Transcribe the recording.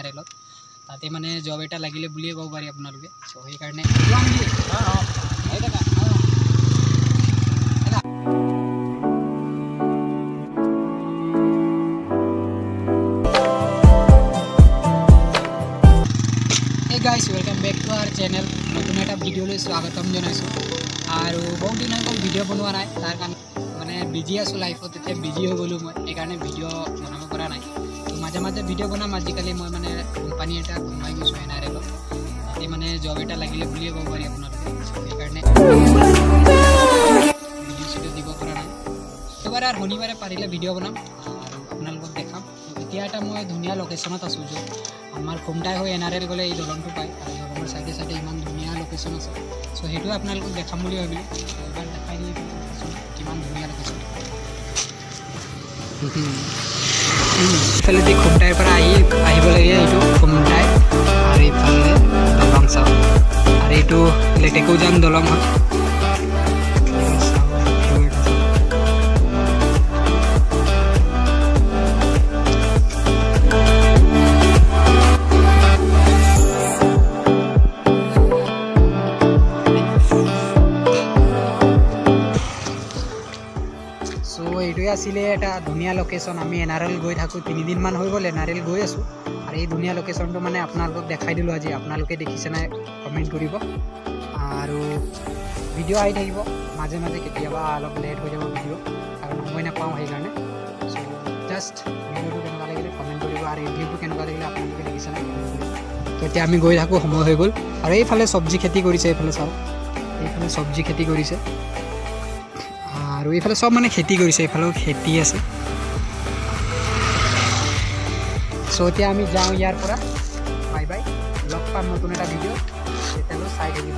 R এলত। তাতে মানে জব এটা লাগিলে বুলিয়ে ক'ব পাৰি আপোনালোকে। চ' সেইকাৰণে guys, welcome back to our channel. নতুন এটা ভিডিঅ'লৈ স্বাগতম জনাইছোঁ। আৰু বহুত দিন হৈ গ'ল ভিডিঅ' বনোৱা নাই, তাৰ কাৰণে মানে বিজি আছোঁ লাইফত, এতিয়া বিজি হৈ গ'লোঁ মই, সেইকাৰণে ভিডিঅ' বনাব পৰা নাই। তো মাজে মাজে ভিডিঅ' বনাম। আজিকালি মই মানে কোম্পানী এটা সোমাই গৈছোঁ এন আৰ এলত, তাতে মানে জব এটা লাগিলে বুলিয়ে ক'ব পাৰি আপোনালোকে। সেইকাৰণে ভিডিঅ' চিডিঅ' দিব পৰা নাই। দেওবাৰে আৰু শনিবাৰে পাৰিলে ভিডিঅ' বনাম আৰু আপোনালোকক দেখাম। এতিয়া এটা মই ধুনীয়া লোকেশ্যনত আছোঁ, য'ত আমাৰ খুমটাই হৈ এন আৰ এল গ'লে এই দলংটো পায় আৰু দলঙৰ চাইডে চাইডে ইমান ধুনীয়া লোকেশ্যন আছে। চ' সেইটোৱে আপোনালোকক দেখাম বুলি ভাবিলোঁ, এবাৰ দেখাই দিম কিমান ধুনীয়া লোকেশ্যন। এইফালেদি খুমটাইৰ পৰা আহিব লাগে, এইটো খুমটাই আৰু এইফালে দলং চাওক, আৰু এইটো লেটেকুজান দলং হয়। এইটোৱে আছিলে এটা ধুনীয়া লোকেশ্যন। আমি এন আৰ এল গৈ থাকোঁ, তিনিদিনমান হৈ গ'ল এন আৰ এল গৈ আছোঁ। আৰু এই ধুনীয়া লোকেশ্যনটো মানে আপোনালোকক দেখাই দিলোঁ আজি। আপোনালোকে দেখিছে নাই কমেণ্ট কৰিব। আৰু ভিডিঅ' আহি থাকিব মাজে মাজে, কেতিয়াবা অলপ লেট হৈ যাব ভিডিঅ', কাৰণ সময় নাপাওঁ সেইকাৰণে। চ' জাষ্ট ভিডিঅ'টো কেনেকুৱা লাগিলে কমেণ্ট কৰিব, আৰু এই ভিডিঅ'টো কেনেকুৱা লাগিলে আপোনালোকে দেখিছে নাই কমেণ্ট কৰিব। তো এতিয়া আমি গৈ থাকোঁ, সময় হৈ গ'ল। আৰু এইফালে চব্জি খেতি কৰিছে, এইফালে চাওক, এইফালে চব্জি খেতি কৰিছে আৰু এইফালে চব মানে খেতি কৰিছে, এইফালেও খেতি আছে। চ' এতিয়া আমি যাওঁ ইয়াৰ পৰা, বাই বাই, লগ পাম নতুন এটা ভিডিঅ', তেতিয়ালৈ চাই থাকিব।